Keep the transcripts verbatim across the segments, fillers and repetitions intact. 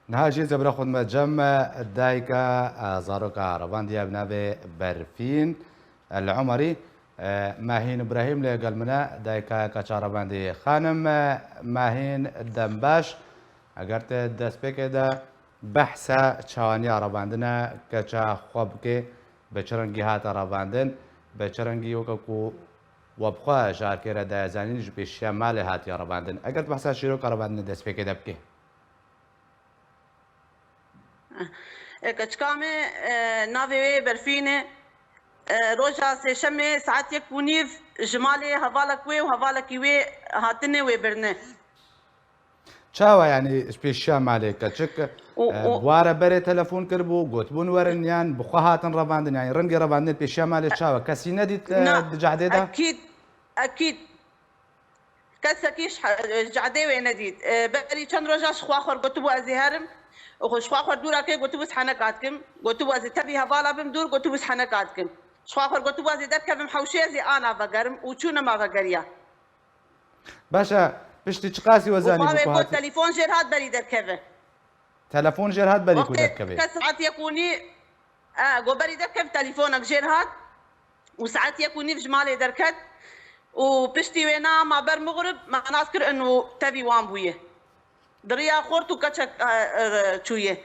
Niha jî zebra xwe dime cem dayika, e, zaroka revandiye bi navê Berfîn El Umerî. E, Mehîn Îbrahîm lê gel min e, dayika keça revandî. Xanim, e, Mehîn, dem baş. Eger tu destpêkê de behsa çawaniya revandine keça xwe bikê, bi çi rengî hate revandin, bi çi rengî weke ku we bi xwe ji arkê re daye zanîn ji pêşiya malê hatiye revandin. Eger tu behsa şîroka revandinê destpêkê de bikê. E, keçika me, e, navê wê Berfîn e. E, roja sêşemê saet yek û nîv ji malê hevalek wê û hevalekî wê hatine wê birine. Çawa, yanî, ji pêşiya malê keçik, Û, e, û bi wa re berê telefon kiribû, gotibûn werin, yan bi xwe hatin revandin, yanî rengê revandinê pêşiya malê çawa? Kesî nedît, e, Na, di cahdê de? Ekîd, ekîd. Kesekî ji he-, ji cahdê wê nedît. E, berî çend roja ji xwe xwe gotibû ez ê herim. Û ji xwe xwe dûra kê gotibû ez heneka dikim. Gotibû ez ê tevî hevala bim dûr, gotibû ez heneka dikim. Ji xwe xwe gotibû ez ê derkevim hewşê ez ê ana vegerim û çû nema vegeriya. Baş e, piştî çiqasî we Û zanîbû bavê ku got hat? Telefon jêr hat berî derkeve. Telefon jêr hat berî ku Wextê derkeve? Kes saet yek û nî, e, got berî derkev telefonek jêr hat û saet yek û nîv ji malê derket û piştî wê na ma ber mixrib me nas kir inu tevî wan bûye. Di riya xort û keçek, e, e, çûye.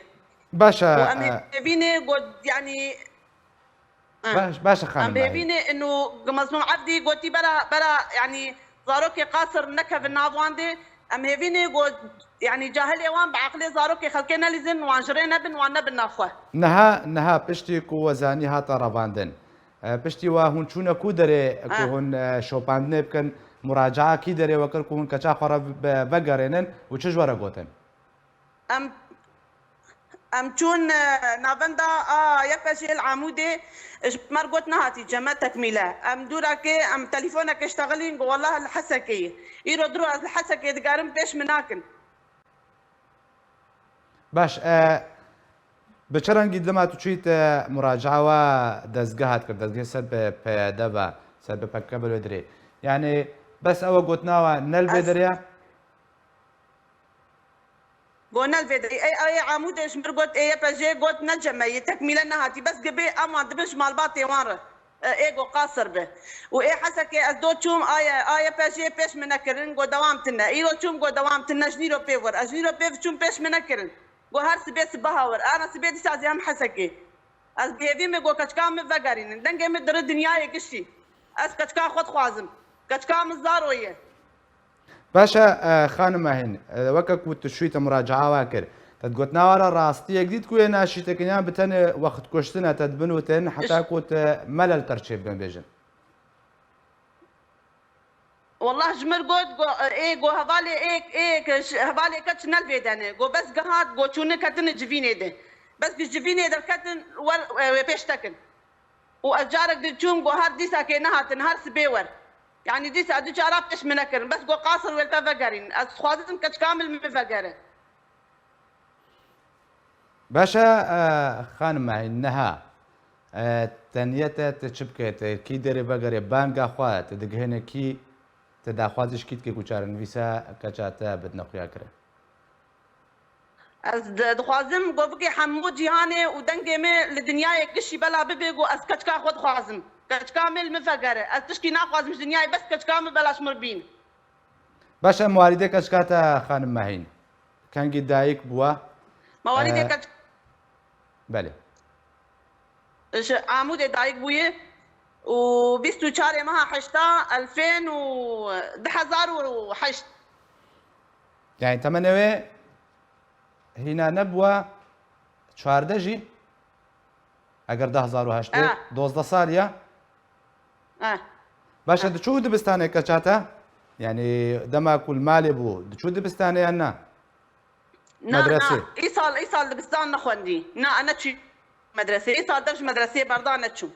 Baş e, Û em e, hêvînê got, yanî, e, Baş, baş e, em xanim Mahî. Hêvînê inu Mezlûm Evdî gotî bera, bera, yanî zarokê qasir nekevin nav wan dê. Em hêvînê got, yanî cahilê wan bi eqlê zarokê xelkê nelîzin, wan ji rê nebin, wan nebin nav xwe. Niha, niha piştî ku we zanî hate revandin, e, piştî we hûn çûne ku derê ku Ha. hûn, e, şopandinê bikin, muracaa kî derê we kir ku hûn keça xwe re ve-, vegerênin û çi ji we re gotin? Em, em çûn, e, navenda a Y P J li Amûdê, ji me re got nehatî cem e tekmîle. Em dûrekê, em telefonekê ştexilîn, got, "Wellah li Hesekê ye." Îro diro ez li Hesekê digerim, pêş min nakin. Baş, e, bi çi rengî dema tu çûyî te muracaa we dezgeha dikir, dezgehê ser bi P Y D ve, ser bi P K K ve li wê dirê? Yanî bes ew e gotina we ne li vê Ez dirê ye? Got, "Ne li vê derê." Ê, ê, ê Amûdê ji mir got, ê Y P J got, "Ne cem e, yê tekmîle nehatî." Bes gibê em wan dibin ji malbatê wan re. E, ê got, "Qasir be." Û ê Hesekê ez do çûm, a Y, a Y P J pêş min nekirin, got, "Dewam tine." Îro çûm, got, "Dewam tine, ji nîro pê wir." Ez ji nîro pê çûm, pêş min nekirin. Got, "Her sibê sibeha wir." Ana sibê dîsa zî em Hesekê. Ez bi hêvî me got, "Keçika min vegerînin." Dengê min diri dinyayê giştî. Ez keçika xwe dixwazim. Keçika min zaro ye. Baş e, e, xanim Mehîn, e, weke ku tu şûyî te muracaa we kir, te digotina we re rastiyek dît ku yê naşî te kirin yan bi tenê wext kuştin e te dibin û tên heta ku te melel terçê bibin bêjin? Wallah ji mir got, go, ê, go hevalê ê, ê, ke ş-, hevalê keç ne li vê de ne. Go bes gihat, go çûne ketine civînê de. Bes ku civînê derketin, wel, e, wê pêş tekin. Û ez carek diçûm, got, "Her dîsa kê nehatin, her sibê wer." Yanî dîsa du cara pêş min nekirin. Bes got, "Qasir wê li te vegerîn." Ez dixwazim keçika min li min vegere. Baş e, e, xanim Mehîn, niha, e, teniyete tu çi bike? Tu kî derê vegerê banga xwe, tu digihêne kî, tu daxwazî ji kî dike ku çarenivîsa keça te bidine xuya kirin? Ez di-, dixwazim ku bike hemû cîhanê û dengê me li dinyayê gişî bela bibe ku ez keçika xwe dixwazim. Keçika me li min vegere. Ez tişkî naxwazim ji dinyayê, bes keçika min bela ji min bîn. Baş e, walîdê keçika te xanim Mehîn, kengî dayik bûwa? Ma walîdê Ee, keç- Belê. Ji Amûdê dayik bûye û bîst û çarê meha heşta, elfên û du hezar û heşt. Yani temenê wê hîna nebûwa çardeh jî? Eger du hezar û heşt Eh. dozdeh sal ya? Eh. Baş e, Eh. diçû dibistanê keça te? Yani dema ku li malê bû, diçû dibistanê yan na? Na, Medresê. Na. Îsal, îsal dibistan nexwendî. Na, neçû medresê. Îsal dev ji medresê berda neçû.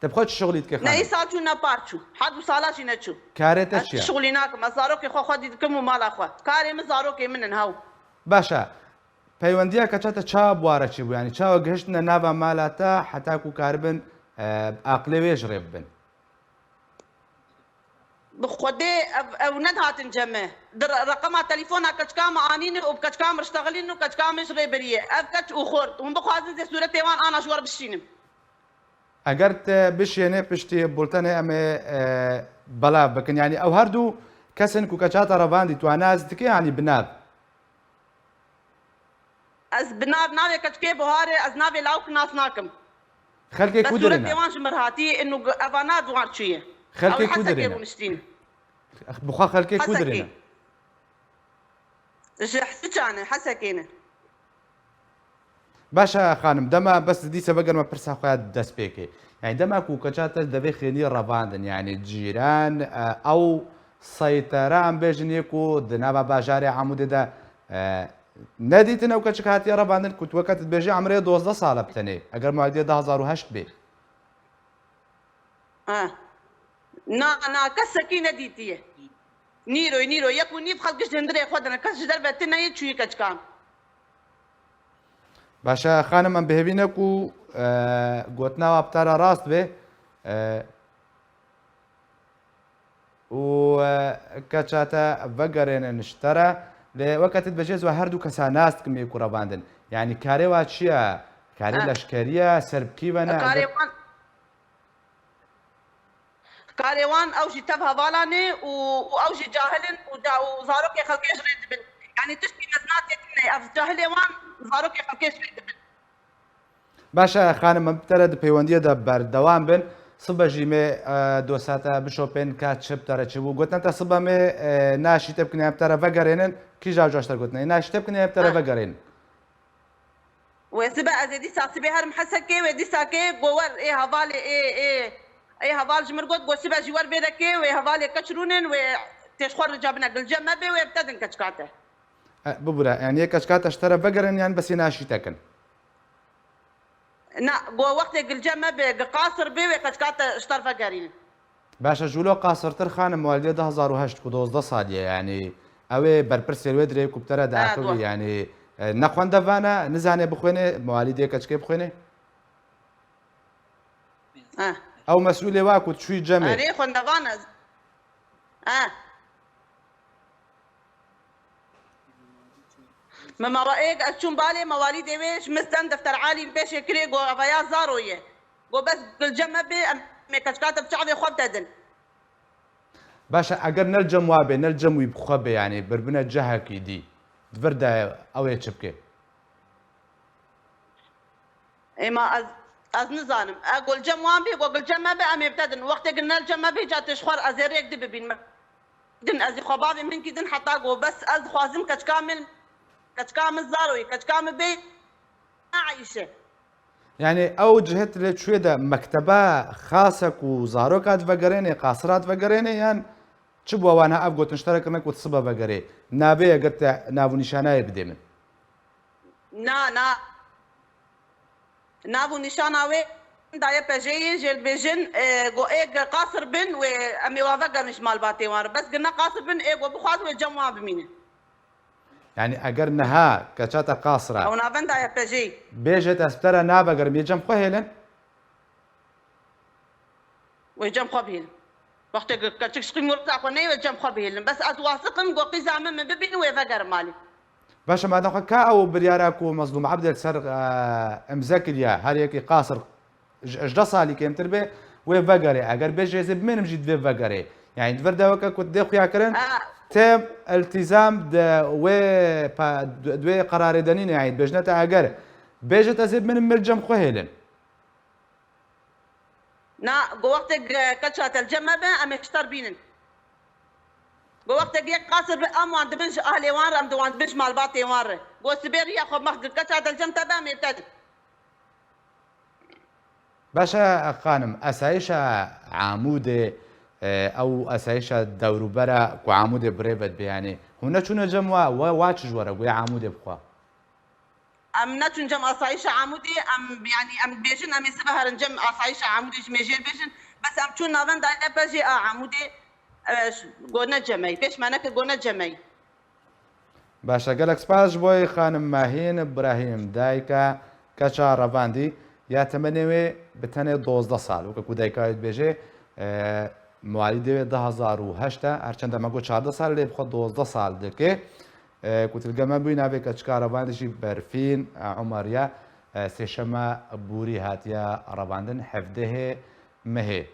Te bi xwe çi şixulî dike Ne xanim? Îsal çû ne par çû. Hadu sala jî neçû. Karê te Ez çi ye? Şixulî nakim. Ez zarokê xwe xwedî dikim û mala xwe. Karê min zarokê min in hew. Baş e. Peywendiya keça te çawa bi wa re çêbû? Yani çawa gihiştine nava mala te heta ku karibin, e, aqilê wê ji rê bibin? Bi Xwedê ev, ew nedihatin cem me. Di re-, reqema telefona keçika me anîne û bi keçika me riştexilîn û keçika me ji rê biriye. Ev keç û xort. Hûn bixwazin zê sûretê wan ana ji we re bişînim. Eger te bişênê piştî bultenê em ê, e, belav bikin. Yanî ew her du kesin ku keçata revandî tu nas dikê, yanî bi nav? Ez bi nav, navê keçikê Buhar e, ez navê lawik nas nakim. Xelkê Bes ku sûretê derê ne? wan ji mir hatî, inu g-, evana duar çûye. Xelkê Ew li ku Hesekê derê ne? rûniştîn. Bixwe xelkê ku derê Hesekê. ne? Ji Siçan e, Hesekê ne. Baş e, xanim, dema bes dîse vegerime pirsa xwe ya destpêkê. Yani dema ku keça te devê xênî revandin, yani cîran, e, ew seytera em bêjin yê ku di nava bajarê Amûdê de, e, nedîtin ew keçik hatiye revandin ku tu weke tu dibêjî emrê dozdeh sal e bi tenê. Eger muayidê du hezar û heşt bê. Ha. Na, na, kesekî nedîtiye. Nîroy, nîro, yek û nîv xelk ji hundirê xwe dine. Kes ji derve tune ye çûyî keçikan. Baş e, xanim, em bi hêvî ne ku, e, gotina we bi te re rast be, e, û, e, keça te vegerênin ji te re. Lê weke tu dibêjê, ez we her du kesa nas dikim yê ku revandin. Yani karê we çi ye? Karê Ha. leşkerî ye, ser bi kî ve ne? Karê wan Karê wan ew jî tev hevalan e û, û ew jî cahil in û ca-, û zarokê xelkê ji rê dibin. Yanî tiştî mezin a tê tune, ev cahilê wan zarokê xelkê ji rê dibin. Baş e, xanim, em bi te re di peywendiyê de berdewam bin. Sibe jî me, e, dosyata bişopên ka çi bi te re çi bû. Gotin te sibe me, e, naşîte bikin, em bi te re vegerênin. Kîja caş te gotin? Naşîte bikin, em bi te re Ha. vegerênin. Wê sibe ez ê dîsa sibê herim Hesekê, wê dîsa kê go wer ê hevalê ê, ê, ê heval ji mir got, go sibe jî wer vê de kê, wê hevalê keç rûnin, wê tê ji xwe rica bine gilce me bê, wê bi te din keçika te. E, bibûre, yani yê keçika te ji te re vegerin yan besê naşî te kin? Na, go wextê gilce me bê, gi qasir bê, wê keçika te ji te re vegerînin. Baş e, ji wilo qasirtir xanim, walidê du hezar û heşt ku dozdeh salî ye, yanî ew ê berpirsê wê dirê ku bi te re Ha, diaxivî, doğru. yanî, e, ne xwendevan e, nizane bixwêne, walidê keçikê bixwêne? Ha. Ew mesûlê wa ku tu çûyî cemê. Erê, xwendevan e. Ha. Me mawa êk ez çûm balê, me walîdê wê ji min send defter alî min pêşê kirê, got, "Eva ya zaro ye." Got, "Bes gilce me bê, em ê keçika te bi çavê xwe bide din." Baş e, eger ne li cem wa bê, ne li cem wî bi xwe bê, yanî birbine cihekî dî, di vir de ew ê çi bike? Ê ma ez, ez nizanim. E, gilce me wan bê, go gilce me be, em ê bi te din. Wextê gilce me bê, ca tê ji xwe re ez ê rêk di bibînim. Din, ez ê xwe bavê min kî din heta go bes ez dixwazim keçika min, keçika min zaroyê, keçika min bê, naeyşe. Yani ew cihet lê çûye de mekteba xas e ku zaroka divegerênê, qasira divegerênê yan çi bû wana ev gotin ji te re kirine ku tu sibe vegerê? Navê eger te nav û nîşanayê bidê min. Na, na. Nav û nîşana wê daye pejeyê jê dibêjin, e, go ê ge qasir bin wê em ê wa vegerin ji malbatê wan re. Bes gi ne qasir bin ê go bixwaz wê cem wan bimîne. Yani eger niha keça te qasir e. Ew navenda ye pejeyê. Bêje ez bi te re navegerim, yê cem xwe hêlin? Wê cem xwe bihêlin. Wextê ke-, keçik şiqî murta xwe neyê wê cem xwe bihêlin. Bes ez wasiq im, go qîza min min bibînin wê vegerim malê. Baş e, madem xwe ka ew biryara ku Mezlûm Ebdê li ser, e, imze kiriye, her yekî qasir ji hejdeh salî kêmtir be, wê vegerê. Eger bêje ez ê bimênim jî divê vegerê. Yani di vir de weke ku dê xuya kirin, Ha. te iltîzam di wê pa-, di wê qerarê de nîne. Yani dibêjine te eger bêje ez ê bimênim, mil cem xwe hêlin. Na, go wextê ge-, keça te li cem me be, em ê ji te re bînin. Go wextê ge yek qasir be, em wan dibin ji ahlê wan re, em di wan dibin ji malbatê wan re. Go sibê riya xwe mex, keça te li cem te be, em ê te din. Baş e, xanim, esayîşa Amûdê, e, ew esayîşa dewrûbera ku Amûdê bi rê ve dibe, yanî hûn neçûne cem wa, wa, wa çi ji we re, go ya Amûdê bixwe? Em neçûn cem asayîşa Amûdê, em, yanî em dibêjin, em ê sibe herin cem asayîşa Amûdê ji mêjê bêjin, bes em çûn navenda E P J a Amûdê, e, ş-, go ne cemeyî, pêş me neke go ne cemeyî. Baş e, gelek spas ji bo xanim Mahîn Brahîm, dayika keça revandî ya temenê wê bi tenê dozdeh sal, weke ku dayika wê dibêje, e, Mewalîdê wê du hezar û heşt e, her çende me got çardeh sal, lê bi xwe dozdeh sal dike. E, ku til gel me bûyî navê keçika revandê jî Berfîn, e, Umer ye, e, sêşeme borî hatiye revandin, hevdehê mehê.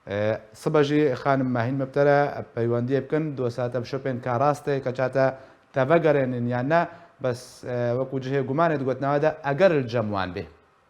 E, sibe jî xanim Mehîn me bi te re peywendiyê bikin, dosyaya te bişopên ka rast e, keça te te vegerênin yan ne, bes, e, wekî cihê gumanê di gotina we de eger li cem wan bê.